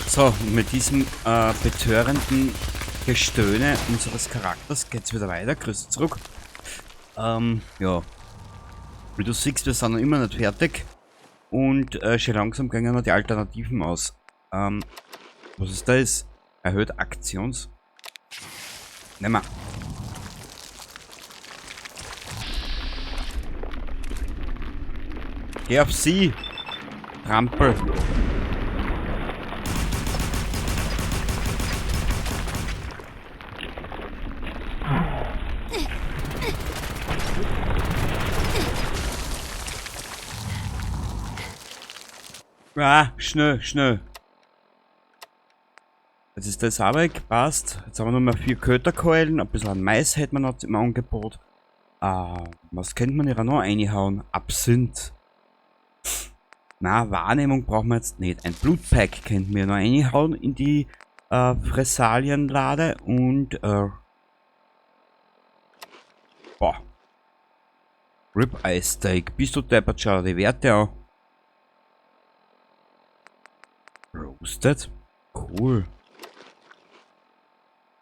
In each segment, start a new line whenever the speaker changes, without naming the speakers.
So, und mit diesem betörenden Gestöhne unseres Charakters geht's wieder weiter. Grüße zurück. Ja. Wie du siehst, wir sind noch immer nicht fertig. Und schon langsam gehen noch die Alternativen aus. Was ist das? Erhöht Aktions. Nehmen wir. Geh auf sie! Trampel! Ah, schnell, schnell. Jetzt ist das auch weg, passt. Jetzt haben wir noch mal 4 Köterkeulen, ein bisschen an Mais hätten wir noch im Angebot. Was könnte man hier noch reinhauen? Absinth. Na, Wahrnehmung brauchen wir jetzt nicht. Ein Blutpack könnten wir noch reinhauen in die Fressalienlade und boah. Ribeye Steak. Bist du deppert, schau dir die Werte an. Roasted? Cool.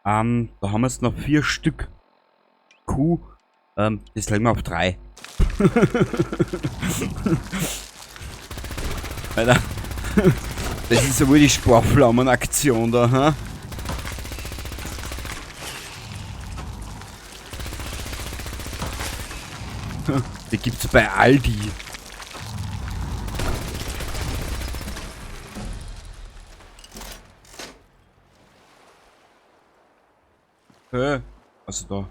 Da haben wir jetzt noch 4 Stück Kuh. Das legen wir auf 3. Alter. Das ist ja wohl die Sparflammenaktion da, ha? Die gibt's bei Aldi. Hä? Also da.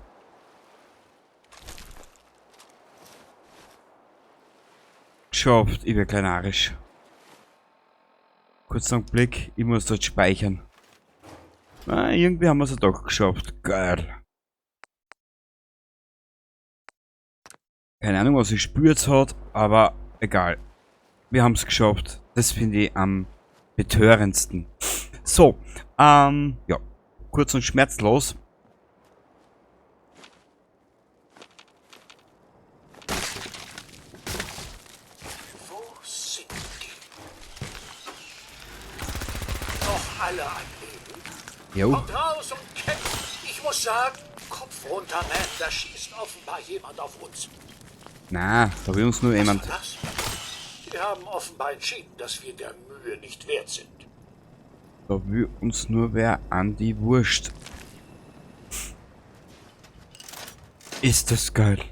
Geschafft, ich wär kleinarisch. Kurz einen Blick, ich muss dort speichern. Ah, irgendwie haben wir's ja doch geschafft. Geil. Keine Ahnung, was ich spürt hat, aber egal. Wir haben's geschafft. Das finde ich am betörendsten. So, ja. Kurz und schmerzlos.
Wo sind die? Noch alle am Leben?
Jo.
Kommt raus und kämpft. Ich muss sagen, Kopf runter, Man. Da schießt offenbar jemand auf uns.
Na, da will uns nur
Was
jemand.
war das? Sie haben offenbar entschieden, dass wir der Mühe nicht wert sind.
Da will uns nur wer an die Wurst. Ist das geil.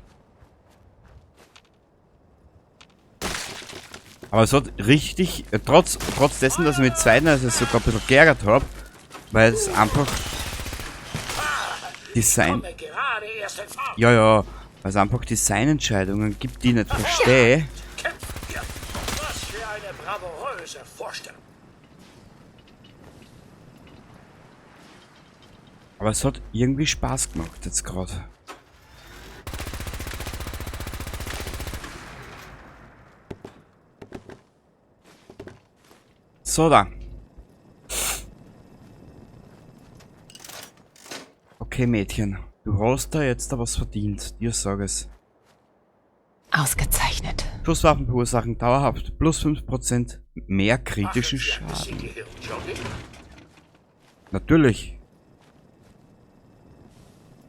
Aber es hat richtig, trotz dessen, dass ich mit zweiten also sogar ein bisschen geärgert hab, weil es einfach Design. Ja, ja, weil es einfach Designentscheidungen gibt, die ich nicht verstehe.
Was für eine bravouröse Vorstellung.
Aber es hat irgendwie Spaß gemacht jetzt grad. So da. Okay, Mädchen. Du hast da jetzt da was verdient. Dir sag es.
Ausgezeichnet.
Schusswaffen verursachen dauerhaft plus 5% mehr kritischen
Machen Sie ein bisschen
Schaden.
Gehirnjogging?
Natürlich.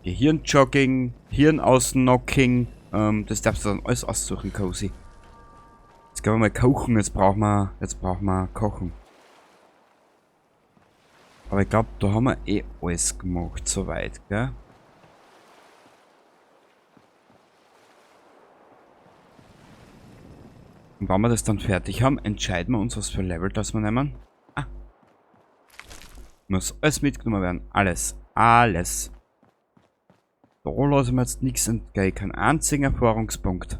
Gehirnjogging, Hirn-Ausknocking, das darfst du dann alles aussuchen, Cozy. Jetzt gehen wir mal kochen, jetzt brauchen wir kochen. Aber ich glaub, da haben wir eh alles gemacht, soweit, gell? Und wenn wir das dann fertig haben, entscheiden wir uns, was für Level das wir nehmen. Ah. Muss alles mitgenommen werden. Alles. Alles. Da lassen wir jetzt nichts entgehen. Keinen einzigen Erfahrungspunkt.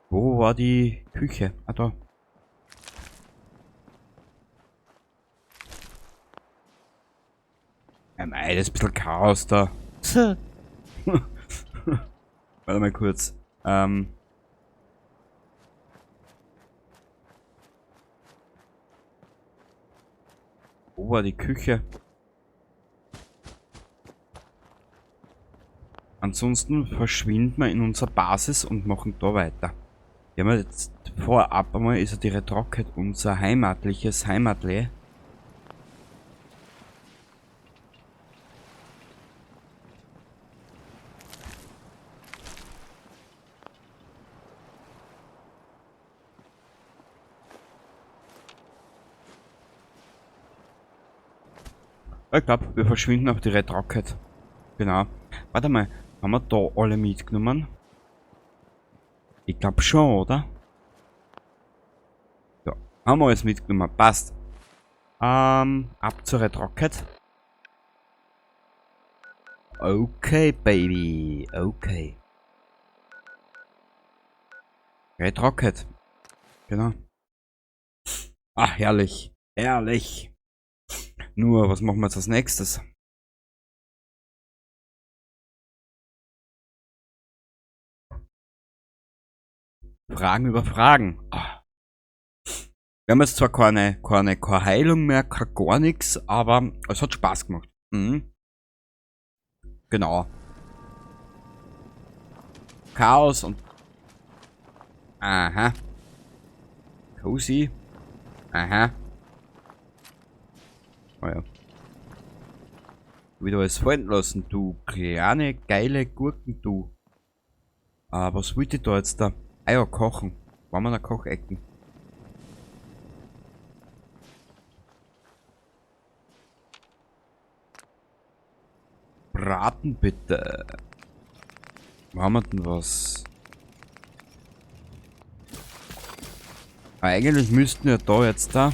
Wo war die Küche? Ah, da. Ja, mei, das ist ein bisschen Chaos da. Warte mal kurz. Wo war die Küche? Ansonsten verschwinden wir in unserer Basis und machen da weiter. Wir haben ja jetzt Vorab einmal ist ja die Red Rocket unser heimatliches Heimatle. Ich glaube, wir verschwinden auf die Red Rocket. Genau. Warte mal, haben wir da alle mitgenommen? Ich glaube schon, oder? Ja, haben wir alles mitgenommen. Passt. Ab zur Red Rocket. Okay, Baby. Okay. Red Rocket. Genau. Ach, herrlich. Herrlich. Nur, was machen wir jetzt als nächstes? Fragen über Fragen. Ah. Wir haben jetzt zwar keine Heilung mehr, kein gar nichts, aber es hat Spaß gemacht. Mhm. Genau. Chaos und... Aha. Cozy. Aha. Oh ja. Wieder alles fallen lassen, du kleine, geile Gurken, du. Ah, was wollte ich da jetzt da? Ah ja, kochen. Waren wir in der Kochecken? Braten bitte. Wo haben wir denn was? Eigentlich müssten ja da jetzt da...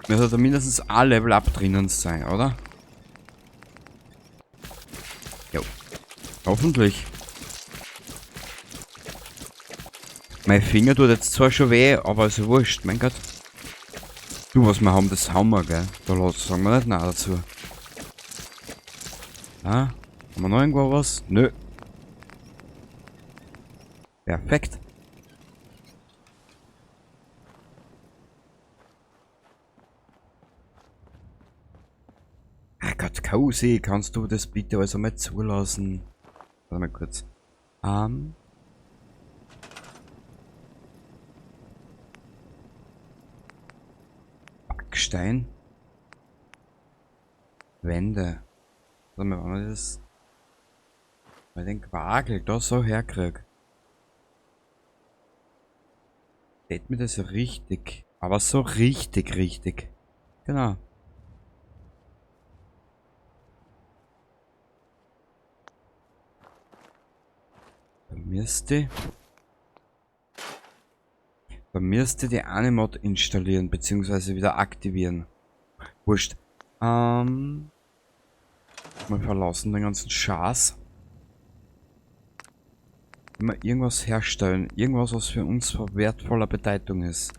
Müsste da mindestens ein Level Up drinnen sein, oder? Jo. Hoffentlich. Mein Finger tut jetzt zwar schon weh, aber ist ja wurscht, mein Gott. Du, was wir haben, das haben wir, gell? Da sagen wir nicht nein dazu. Ah, haben wir noch irgendwo was? Nö. Perfekt. Ah Gott, Cozy, kannst du das bitte alles einmal zulassen? Warte mal kurz. Backstein. Wände. Warte mal, wenn man das... Wenn ich den Quagel da so herkrieg. Tät mir das richtig. Aber so richtig, richtig. Genau. Da müsste die eine Mod installieren, beziehungsweise wieder aktivieren. Wurscht. Mal verlassen den ganzen Schaß. Immer irgendwas herstellen. Irgendwas, was für uns von wertvoller Bedeutung ist.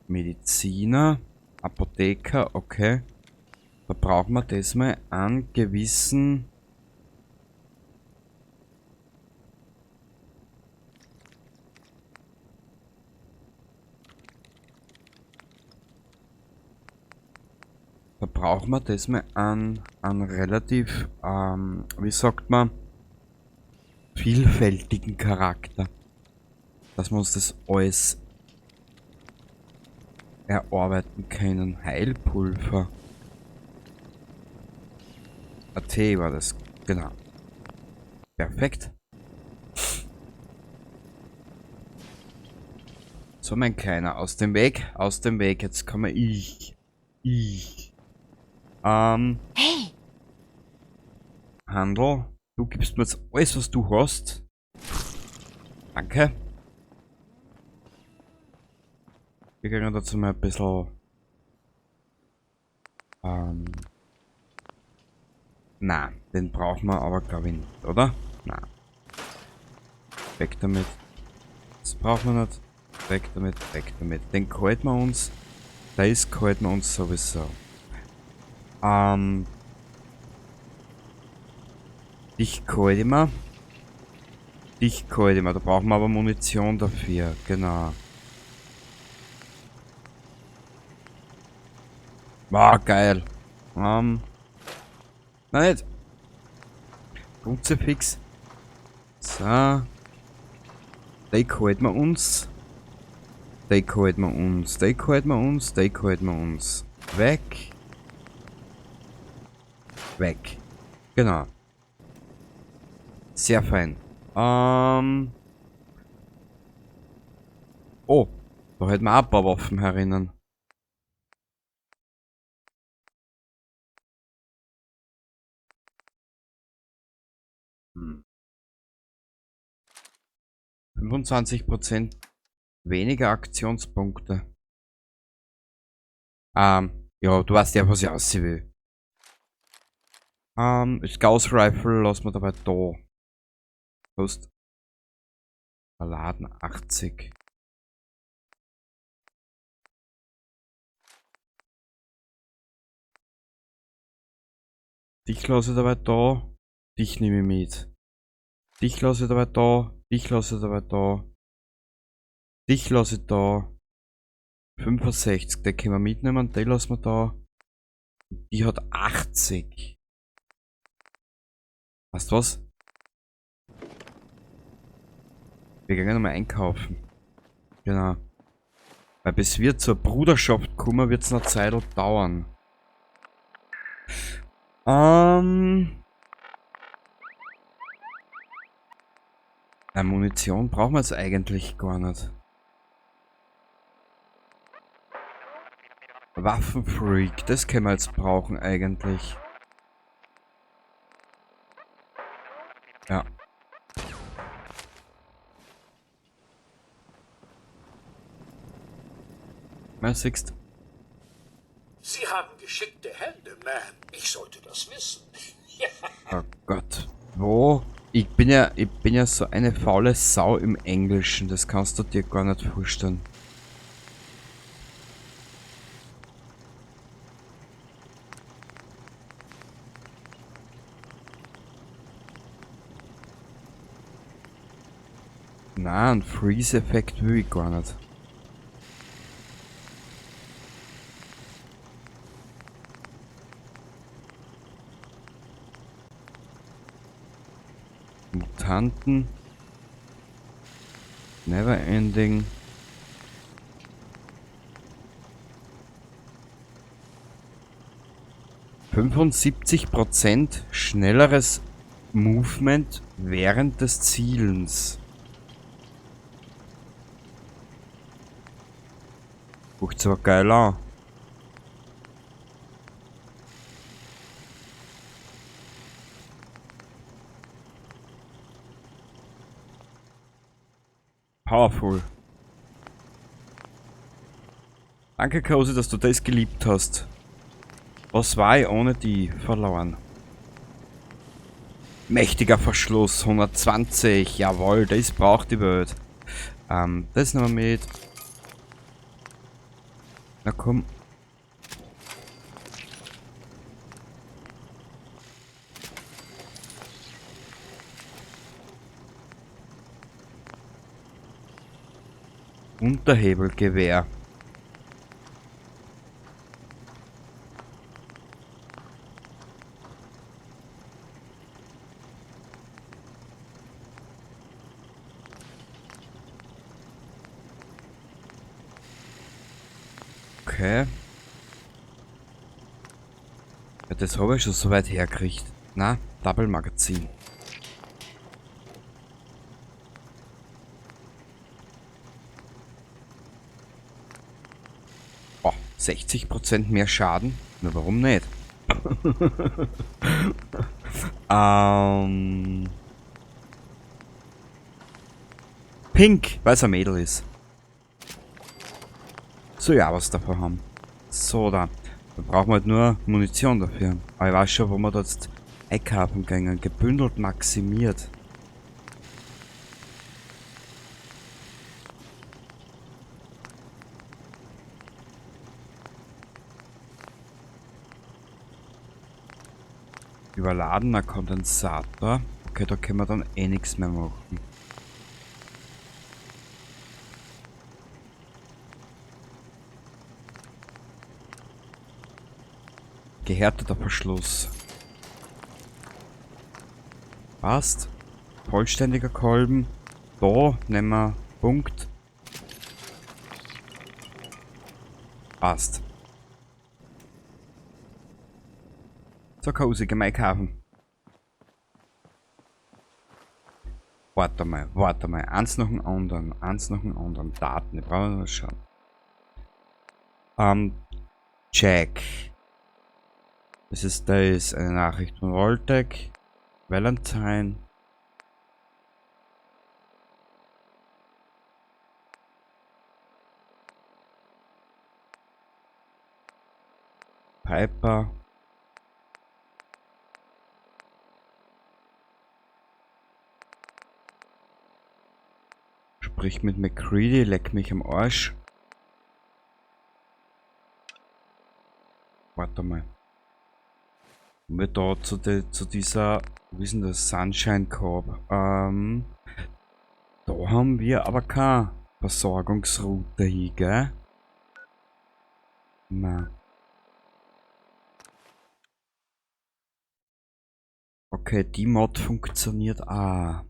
Mediziner, Apotheker, okay. Da brauchen wir das mal einen gewissen... Da brauchen wir das mal einen relativ, wie sagt man, vielfältigen Charakter. Dass wir uns das alles erarbeiten können. Heilpulver. AT war das, genau. Perfekt. So, mein Kleiner, aus dem Weg, aus dem Weg. Jetzt komme ich.
Hey!
Handel, du gibst mir jetzt alles, was du hast. Danke. Wir gehen dazu mal ein bisschen... Na, den brauchen wir aber, glaube ich, nicht, oder? Na. Weg damit. Das brauchen wir nicht. Weg damit, weg damit. Den halten wir uns. Das halten wir uns sowieso. Dich halte ich mir. Dich halte ich mir. Da brauchen wir aber Munition dafür. Genau. War geil. Nein, nicht. Kruzifix. So. Die halten wir uns. Die halten wir uns. Die halten wir uns. Die halten wir uns. Weg. Weg. Genau. Sehr fein. Oh, da hätten wir auch ein paar Waffen herinnen. Hm. 25% weniger Aktionspunkte. Ja, du weißt ja, was ich aussehen will. Das Gauss Rifle lassen wir dabei da. Post. Verladen 80. Dich lasse ich dabei da. Dich nehme ich mit. Dich lasse ich dabei da. Dich lasse ich dabei da. Dich lasse ich da. 65, den können wir mitnehmen. Den lassen wir da. Die hat 80. Weißt du was? Wir gehen nochmal einkaufen. Genau. Weil bis wir zur Bruderschaft kommen, wird's noch Zeit dauern. Na, Munition brauchen wir jetzt eigentlich gar nicht. Waffenfreak, das können wir jetzt brauchen eigentlich. Ja. Mal siehst.
Sie haben geschickte Hände, Ma'am. Ich sollte das wissen.
Oh Gott. Wo? Ich bin ja so eine faule Sau im Englischen. Das kannst du dir gar nicht vorstellen. Na, einen Freeze-Effekt will ich gar nicht. Mutanten. Neverending. 75% schnelleres Movement während des Zielens. Guckt's aber geil an. Powerful. Danke, Cozy, dass du das geliebt hast. Was war ich ohne die verloren? Mächtiger Verschluss, 120. Jawohl, das braucht die Welt. Das nehmen wir mit. Na komm. Unterhebelgewehr. Okay. Ja, das habe ich schon so weit hergekriegt. Na, Double Magazin. Oh, 60% mehr Schaden? Na, warum nicht? Pink, weil's ein Mädel ist. So, ja, was davon haben. So, da. Da brauchen wir halt nur Munition dafür. Aber ich weiß schon, wo wir da jetzt einkaufen gehen. Gebündelt maximiert. Überladener Kondensator. Okay, da können wir dann eh nichts mehr machen. Gehärteter Verschluss. Passt. Vollständiger Kolben. Da nehmen wir Punkt. Passt. So, Cozy, geh mal einkaufen. Warte mal, warte mal. Eins nach dem anderen, eins nach dem anderen. Daten, ich brauche mal schauen. Jack. Das ist, da ist eine Nachricht von Vault-Tec. Valentine. Piper. Sprich mit MacCready, leck mich am Arsch. Warte mal. Haben wir da zu dieser, wo ist denn das? Sunshine Corp. Da haben wir aber keine Versorgungsroute hier, gell? Na. Okay, die Mod funktioniert auch.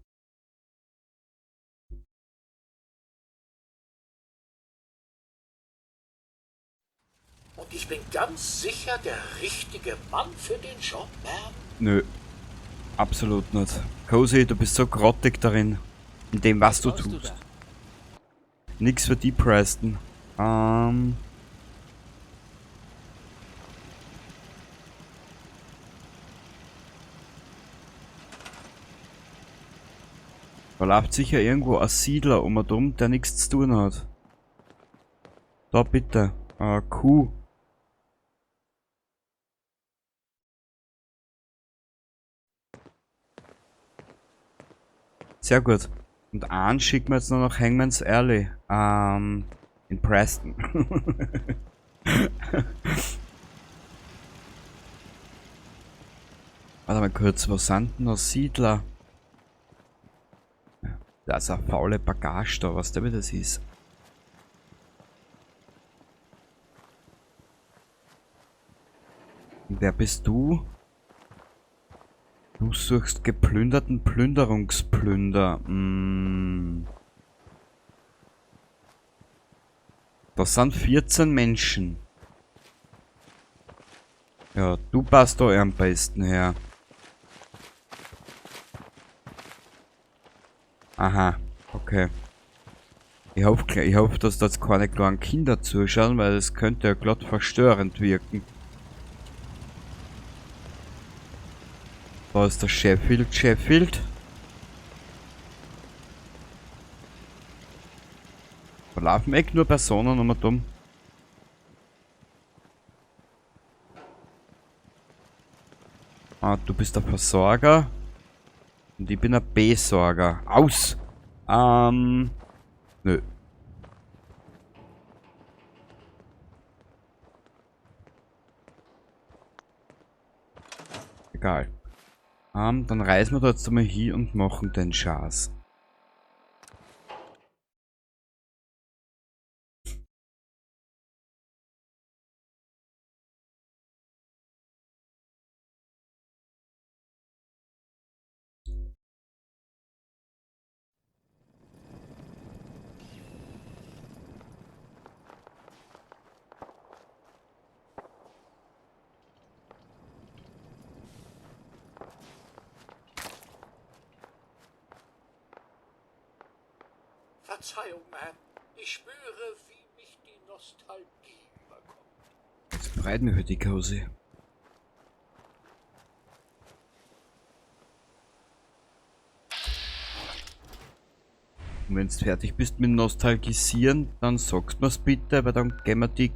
Und ich bin ganz sicher der richtige Mann für den Job, Ma'am.
Nö, absolut nicht. Cozy, du bist so grottig darin, in dem, was du tust. Nix für die, Preston. Da läuft sicher irgendwo ein Siedler um und um, der nichts zu tun hat. Da bitte. Kuh. Sehr gut. Und einen schicken wir jetzt noch nach Hangman's Alley. In Preston. Warte mal kurz, was sind denn noch Siedler? Da ist eine faule Bagage da, was der wieder ist. Und wer bist du? Du suchst geplünderten Plünderungsplunder. Das sind 14 Menschen. Ja, du passt da am besten her. Aha, okay. Ich hoffe, dass da jetzt keine kleinen Kinder zuschauen, weil das könnte ja glatt verstörend wirken. Da ist der Sheffield, Sheffield. Da laufen echt nur Personen um und um. Ah, du bist der Versorger. Und ich bin ein Besorger. Aus! Nö. Egal. Dann reisen wir da jetzt einmal hin und machen den Schatz.
Verzeihung, Ma'am. Ich spüre, wie mich die Nostalgie überkommt.
Das freut mich für die Cozy. Und wenn du fertig bist mit Nostalgisieren, dann sagst mir's bitte, weil dann gehen wir die...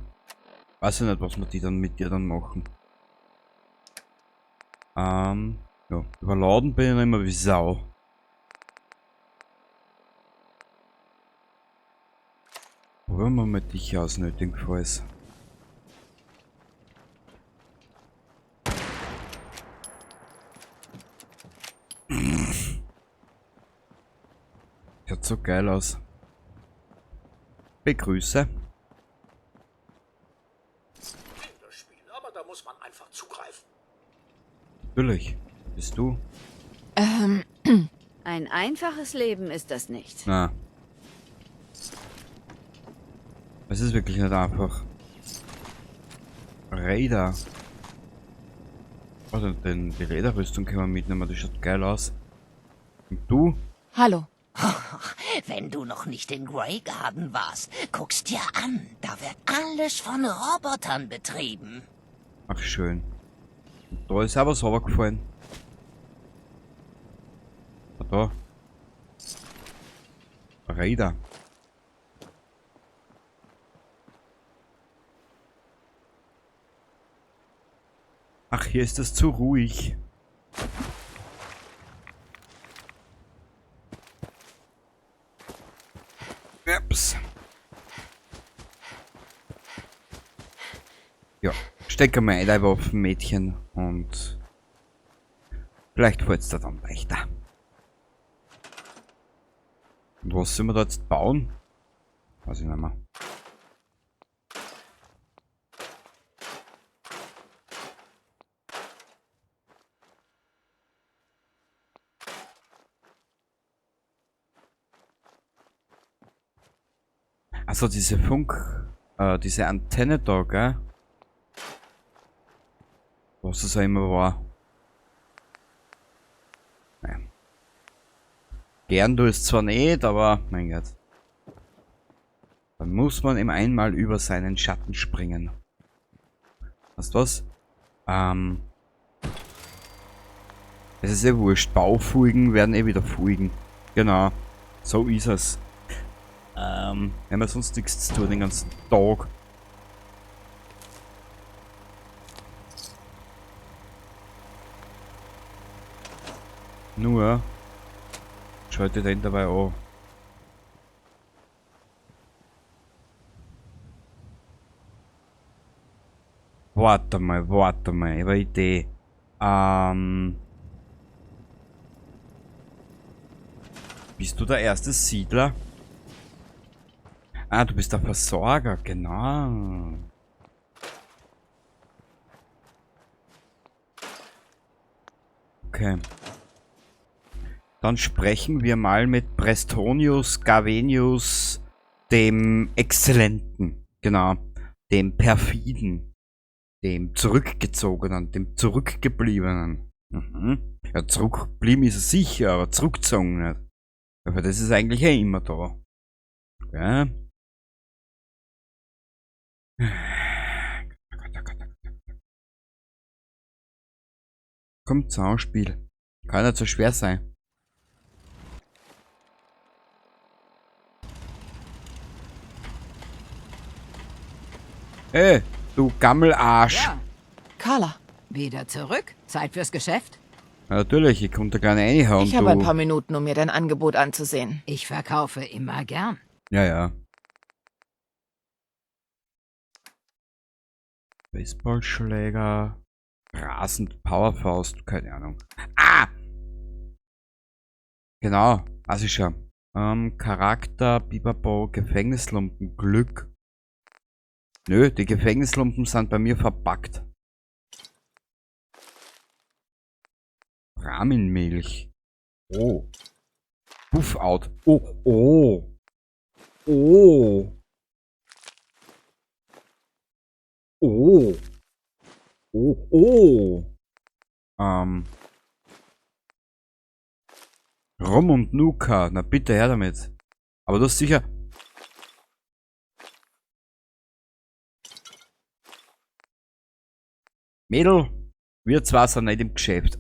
Weiß ich nicht, was wir die dann mit dir dann machen. Ja, überladen bin ich noch immer wie Sau. Probieren wir mal dich aus, nötigenfalls. Schaut so geil aus. Begrüße.
Kinderspiel, aber da muss man einfach zugreifen.
Natürlich. Bist du?
Ein einfaches Leben ist das nicht.
Na. Es ist wirklich nicht einfach. Raider. Also die Lederrüstung können wir mitnehmen, die schaut geil aus. Und du?
Hallo.
Wenn du noch nicht in Grey Garden warst, guck's dir an. Da wird alles von Robotern betrieben.
Ach schön. Und da ist auch was runtergefallen. Ah, da. Raider. Ach, hier ist das zu ruhig. Ups. Ja, stecke mal ein auf Mädchen und vielleicht fällt's da dann leichter. Und was sollen wir da jetzt bauen? Weiß ich nicht mehr. Also diese Funk, diese Antenne da, gell? Was es auch immer war. Naja. Gern du es zwar nicht, aber mein Gott. Dann muss man ihm einmal über seinen Schatten springen. Weißt du was? Es ist eh wurscht. Baufugen werden eh wieder fugen. Genau. So ist es. Wir haben ja sonst nichts zu tun den ganzen Tag. Nur schalte den dabei an. Warte mal, ich habe eine Idee. Bist du der erste Siedler? Ah, du bist der Versorger, genau. Okay. Dann sprechen wir mal mit Prestonius Gavenius, dem Exzellenten. Genau. Dem Perfiden. Dem Zurückgezogenen, dem Zurückgebliebenen. Mhm. Ja, zurückgeblieben ist er sicher, aber zurückgezogen nicht. Aber das ist eigentlich eh immer da. Ja. Kommt zum Spiel. Kann nicht so schwer sein. Ey, du Gammelarsch.
Ja.
Carla.
Wieder zurück? Zeit fürs Geschäft?
Ja, natürlich, ich konnte gar nicht reinhauen.
Ich habe ein paar Minuten, um mir dein Angebot anzusehen.
Ich verkaufe immer gern.
Ja, ja. Baseballschläger. Rasend Powerfaust, keine Ahnung. Ah! Genau, weiß ich schon. Charakter, Bibabo, Gefängnislumpen, Glück. Nö, die Gefängnislumpen sind bei mir verpackt. Rahmenmilch. Oh. Puff-out. Oh, oh. Oh. Oh. Oh, oh. Rum und Nuka. Na bitte, her damit. Aber du hast sicher... Mädel, wir zwei sind nicht im Geschäft.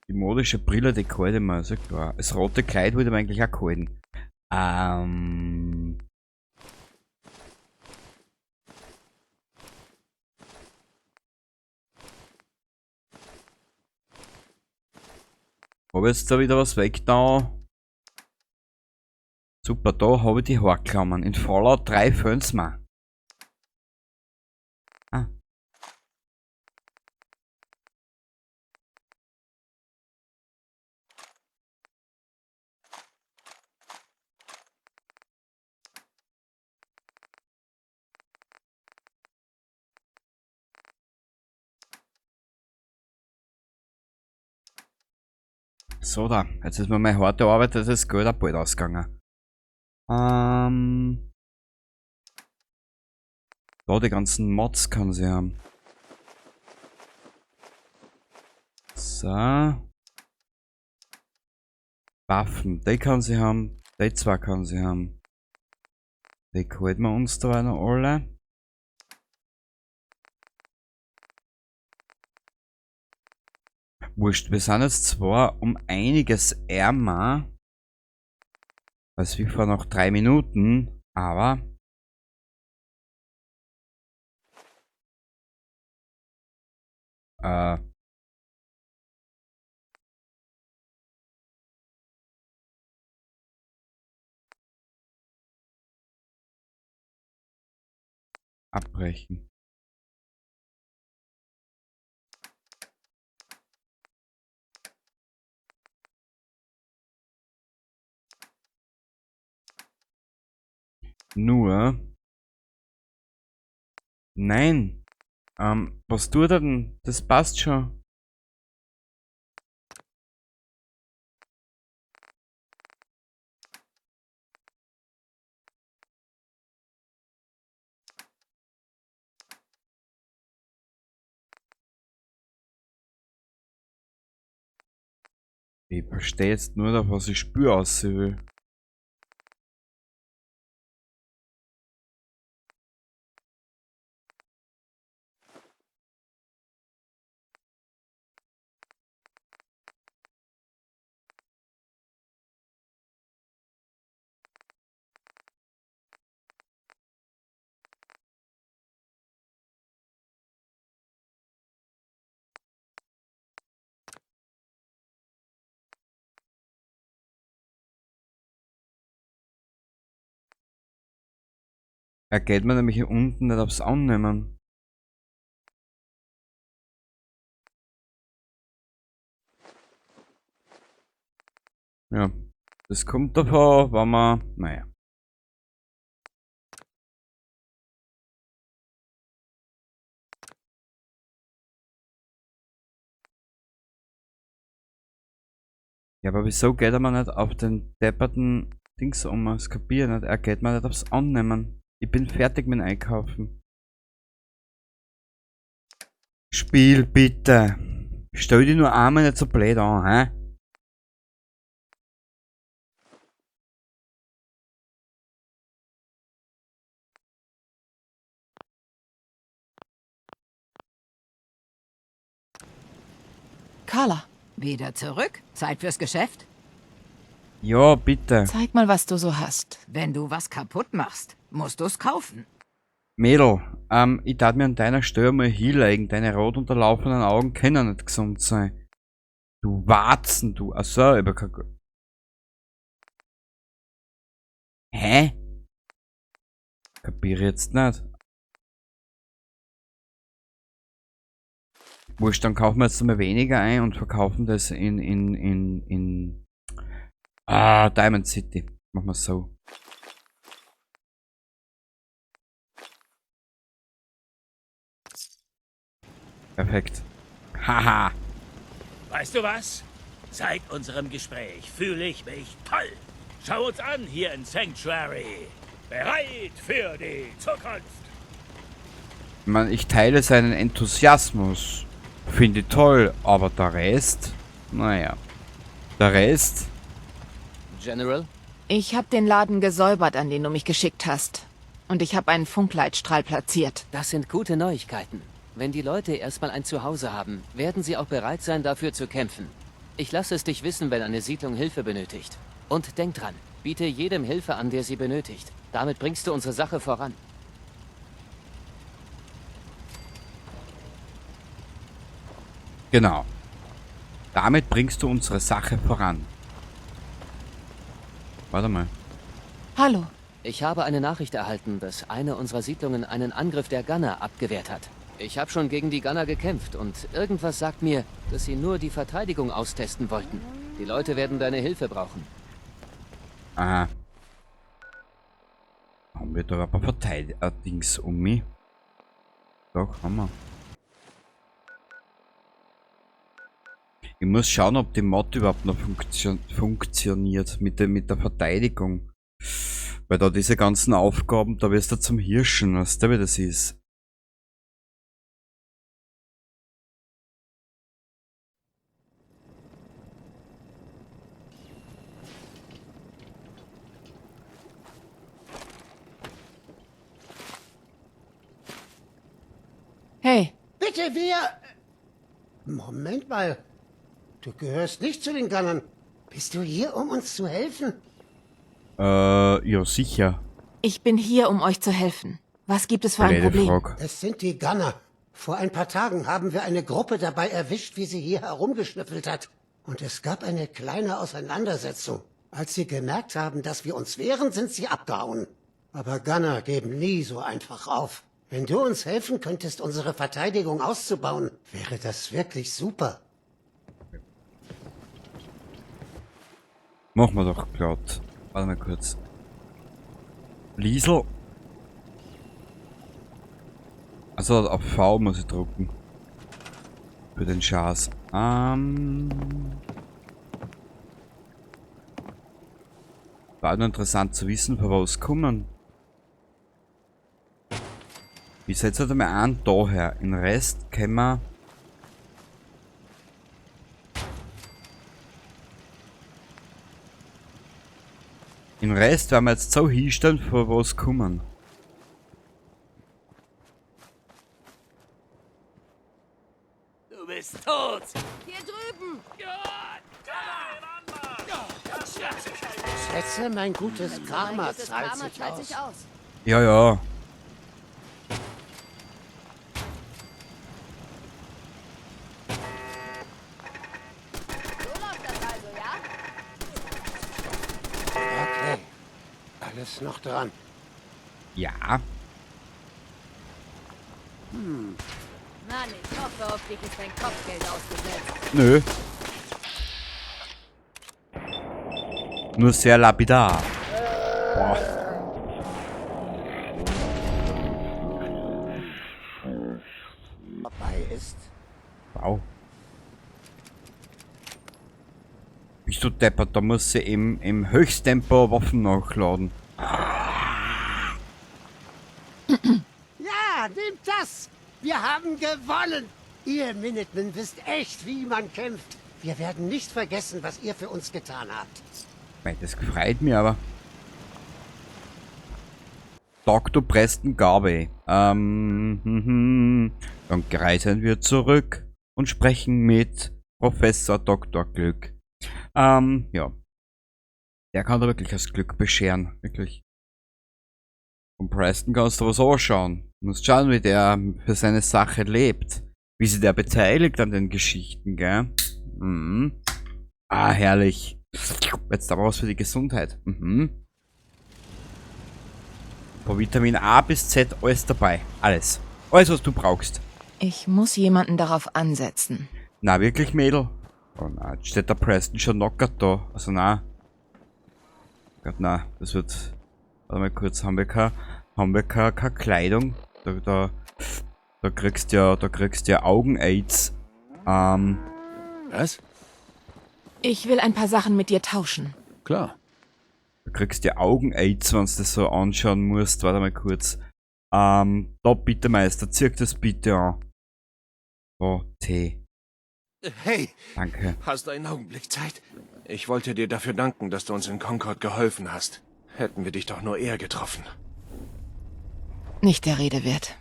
Die modische Brille, die kann ich mir, ist ja klar. Das rote Kleid würde man eigentlich auch halten. Hab ich jetzt da wieder was weg da? Super, da hab ich die Haarklammern. In Fallout 3 fehlen's mir. Ah. So da, jetzt ist mir meine harte Arbeit, das ist Geld auch bald ausgegangen. Da die ganzen Mods kann sie haben. So. Waffen, die kann sie haben. Die zwei kann sie haben. Die halten wir uns da noch alle. Wurscht, wir sind jetzt zwar um einiges ärmer, als wie vor noch 3 Minuten, aber abbrechen. Nur. Nein. Was tut er denn? Das passt schon. Ich verstehe jetzt nur, auf was ich spüre aussehen will. Er geht mir nämlich hier unten nicht aufs Annehmen. Ja, das kommt davon, wenn man, naja. Ja, aber wieso geht er mir nicht auf den depperten Dings um? Das kapier ich nicht. Er geht mir nicht aufs Annehmen. Ich bin fertig mit dem Einkaufen. Spiel bitte. Stell dich nur einmal nicht so blöd an, hä?
Carla.
Wieder zurück? Zeit fürs Geschäft?
Ja, bitte.
Zeig mal, was du so hast.
Wenn du was kaputt machst, musst du's kaufen.
Mädel, ich tat mir an deiner Stelle mal hinlegen. Deine rot unterlaufenen Augen können nicht gesund sein. Du Warzen, du. Achso, ich hab kein Ge- Hä? Kapiere jetzt nicht. Wurscht, dann kaufen wir jetzt mal weniger ein und verkaufen das in Diamond City. Machen wir so. Perfekt. Haha.
Weißt du was? Seit unserem Gespräch fühle ich mich toll. Schau uns an hier in Sanctuary. Bereit für die Zukunft.
Ich meine, ich teile seinen Enthusiasmus. Finde ich toll, aber der Rest? Naja. Der Rest?
General?
Ich hab den Laden gesäubert, an den du mich geschickt hast. Und ich hab einen Funkleitstrahl platziert.
Das sind gute Neuigkeiten. Wenn die Leute erstmal ein Zuhause haben, werden sie auch bereit sein, dafür zu kämpfen. Ich lasse es dich wissen, wenn eine Siedlung Hilfe benötigt. Und denk dran, biete jedem Hilfe an, der sie benötigt. Damit bringst du unsere Sache voran.
Genau. Damit bringst du unsere Sache voran. Warte mal.
Hallo.
Ich habe eine Nachricht erhalten, dass eine unserer Siedlungen einen Angriff der Gunner abgewehrt hat. Ich habe schon gegen die Gunner gekämpft und irgendwas sagt mir, dass sie nur die Verteidigung austesten wollten. Die Leute werden deine Hilfe brauchen.
Aha. Haben wir da ein paar Dings um mich? Doch, haben wir. Ich muss schauen, ob die Mod überhaupt noch funktioniert mit der Verteidigung. Weil da diese ganzen Aufgaben, da wirst du zum Hirschen, weißt du, wie das ist.
Hey.
Bitte, wir... Moment mal. Du gehörst nicht zu den Gunnern. Bist du hier, um uns zu helfen?
Ja, sicher.
Ich bin hier, um euch zu helfen. Was gibt es für ein Problem?
Frage.
Es sind die Gunner. Vor ein paar Tagen haben wir eine Gruppe dabei erwischt, wie sie hier herumgeschnüffelt hat. Und es gab eine kleine Auseinandersetzung. Als sie gemerkt haben, dass wir uns wehren, sind sie abgehauen. Aber Gunner geben nie so einfach auf. Wenn du uns helfen könntest, unsere Verteidigung auszubauen, wäre das wirklich super.
Machen wir doch glatt. Warte mal kurz. Liesel. Also auf V muss ich drucken. Für den Schaß. War nur interessant zu wissen, von was kommen. Ich setze halt einmal einen da her. Den Rest können wir. Den Rest werden wir jetzt so hinstellen, von was kommen.
Du bist tot!
Hier drüben!
Schätze, mein gutes Karma zahlt sich aus.
Ja, ja.
So läuft das also, ja?
Okay. Alles noch dran.
Ja.
Mann, ich hoffe, auf dich ist dein Kopfgeld ausgesetzt.
Nö. Nur sehr lapidar. Boah.
Vorbei ist.
Wow. Bist du deppert, da muss sie im Höchsttempo Waffen nachladen.
Ja, nehmt das! Wir haben gewonnen! Ihr Minutemen wisst echt, wie man kämpft. Wir werden nicht vergessen, was ihr für uns getan habt.
Das freut mich aber. Dr. Preston Garvey. Dann reisen wir zurück und sprechen mit Professor Dr. Glück. Ja. Der kann da wirklich das Glück bescheren. Wirklich. Und Preston kannst du was anschauen. Du musst schauen, wie der für seine Sache lebt. Wie sich der beteiligt an den Geschichten, gell? Mhm. Ah, herrlich. Jetzt aber was für die Gesundheit. Mhm. Von Vitamin A bis Z, alles dabei. Alles. Alles, was du brauchst.
Ich muss jemanden darauf ansetzen.
Na, wirklich, Mädel? Oh na, jetzt steht der Preston schon locker da. Also na. Gott, na, das wird... Warte mal kurz, haben wir keine Kleidung? Da kriegst du ja, Augen-Aids.
Was?
Ich will ein paar Sachen mit dir tauschen.
Klar.
Da kriegst du ja Augen-Aids, wenn du das so anschauen musst. Warte mal kurz. Da bitte, Meister, zieh das bitte an. Oh, Tee.
Hey!
Danke.
Hast du einen Augenblick Zeit? Ich wollte dir dafür danken, dass du uns in Concord geholfen hast. Hätten wir dich doch nur eher getroffen.
Nicht der Rede wert.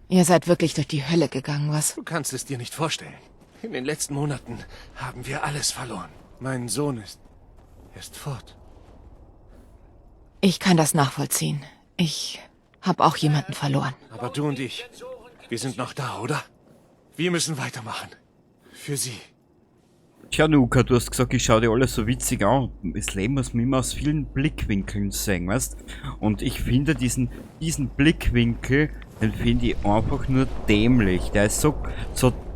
Ihr seid wirklich durch die Hölle gegangen, was?
Du kannst es dir nicht vorstellen. In den letzten Monaten haben wir alles verloren. Mein Sohn ist fort.
Ich kann das nachvollziehen. Ich habe auch jemanden verloren.
Aber du und ich, wir sind noch da, oder? Wir müssen weitermachen. Für sie.
Tja, Nuka, du hast gesagt, ich schau dir alles so witzig an. Das Leben muss man immer aus vielen Blickwinkeln sehen, weißt? Und ich finde diesen Blickwinkel, den finde ich einfach nur dämlich. Der ist so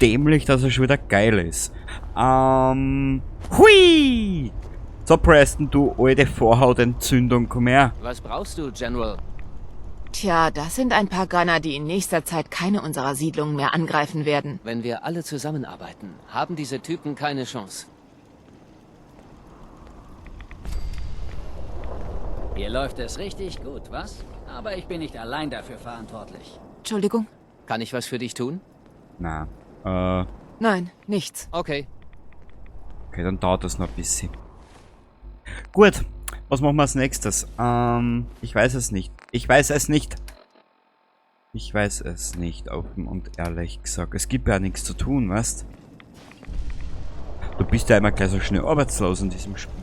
dämlich, dass er schon wieder geil ist. Hui! So, Preston, du alte Vorhautentzündung, komm her.
Was brauchst du, General?
Tja, das sind ein paar Gunner, die in nächster Zeit keine unserer Siedlungen mehr angreifen werden.
Wenn wir alle zusammenarbeiten, haben diese Typen keine Chance.
Hier läuft es richtig gut, was? Aber ich bin nicht allein dafür verantwortlich.
Entschuldigung?
Kann ich was für dich tun?
Na,
Nein, nichts.
Okay.
Okay, dann dauert das noch ein bisschen. Gut, was machen wir als nächstes? Ich weiß es nicht. Ich weiß es nicht. Ich weiß es nicht, offen und ehrlich gesagt. Es gibt ja nichts zu tun, weißt? Du bist ja immer gleich so schnell arbeitslos in diesem Spiel.